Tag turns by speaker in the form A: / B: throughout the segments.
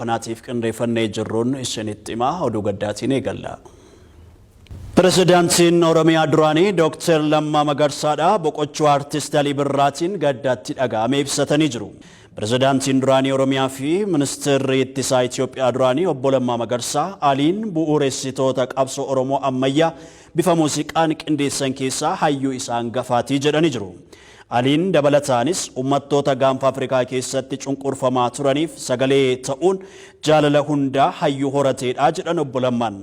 A: Kanaatiif qindeeffannee jirruun isinitti himaa, oduu gaddaatiin eegalla. Pirezidaantiin Oromiyaa duraanii Dooktar Lammaa Magarsaadha boqochuu Aartist Alii Birraatiin gaddaatti dhaga'ame ibsatanii jiru. Pirezidaantiin duraanii Oromiyaa fi Ministeerri Ittisaa Itoophiyaa duraanii Obbo Lammaa Magarsaa Aliin bu'uuressitoota qabsoo Oromoo ammayyaa bifa muuziqaan qindeessan keessaa hayyuu isa hangafaatii jedhanii jiru. Aliin dabalataanis ummattoota Gaanfa Afrikaa keessatti cunqurfamaa turaniif sagalee ta'uun jaalala hundaa hayyuu horateedha jedhan Obbo Lammaan.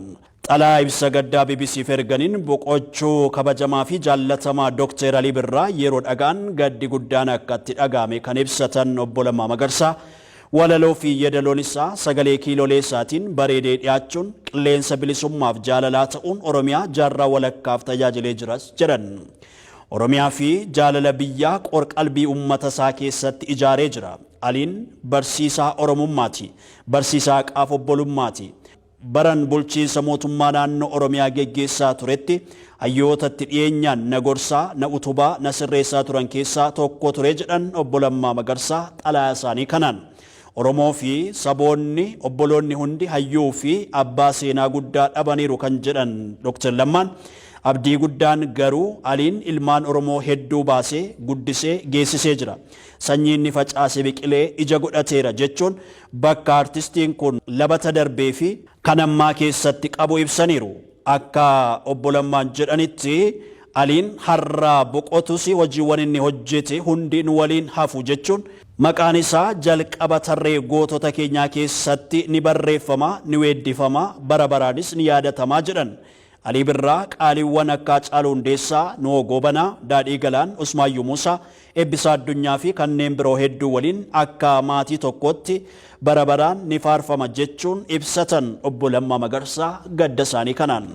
A: Xalayaa ibsa gaddaa BBCf erganiin boqochuu kabajamaa fi jaallatamaa Dr. Alii Birraa yeroo dhaga'an gaddi guddaan akka itti dhaga'ame kan ibsatan Obbo Lammaa Magarsaa, walaloo fi yeedaloon isaa sagalee kiilolee isaatiin bareedee dhiyaachuun qilleensa bilisummaaf jaalalaa ta'uun Oromiyaa jaarraa walakkaaf tajaajilee jiras jedhan. Oromiyaa fi jaalala biyyaa qor-qalbii ummata isaa keessatti ijaaree jira. Aliin barsiisaa Oromummaati. Barsiisaa haqaaf obbolummaati. Baran bulchiinsa mootummaa naannoo Oromiyaa geggeessaa turetti hayyoota itti dhiyeenyaan na gorsaa, na utubaa, na sirreessaa turan keessaa tokko ture jedhan Obbo Lammaa Magarsaa xalayaa isaanii kanaan. Oromoo fi saboonni obboloonni hundi hayyuu fi abbaa seenaa guddaa dhabaniiru kan jedhan Dr. Lammaan, abdii guddaan garuu Aliin ilmaan Oromoo hedduu baasee, guddisee, geessisee jira. Sanyii inni facaase biqilee ija godhateera jechuun bakka artistiin kun labata darbee fi kan ammaa keessatti qabu ibsaniiru. Akka Obbo Lammaan jedhanitti Aliin har'a boqotus hojiiwwan inni hojjete hundi nu waliin hafu jechuun maqaan isaa jalqaba tarree gootota keenyaa keessatti ni barreeffama, ni weeddifama, bara baraanis ni yaadatama jedhan. Alii Birraa qaaliiwwan akka Hacaaluu Hundeessaa, Nuhoo Goobanaa, Daadhii Galaan, Usmaayyuu Muusaa, Eebbisaa Addunyaa fi kanneen biroo hedduu waliin akka maatii tokkootti bara baraan ni faarfama jechuun ibsatan Obbo Lammaa Magarsaa gadda isaanii kanaan.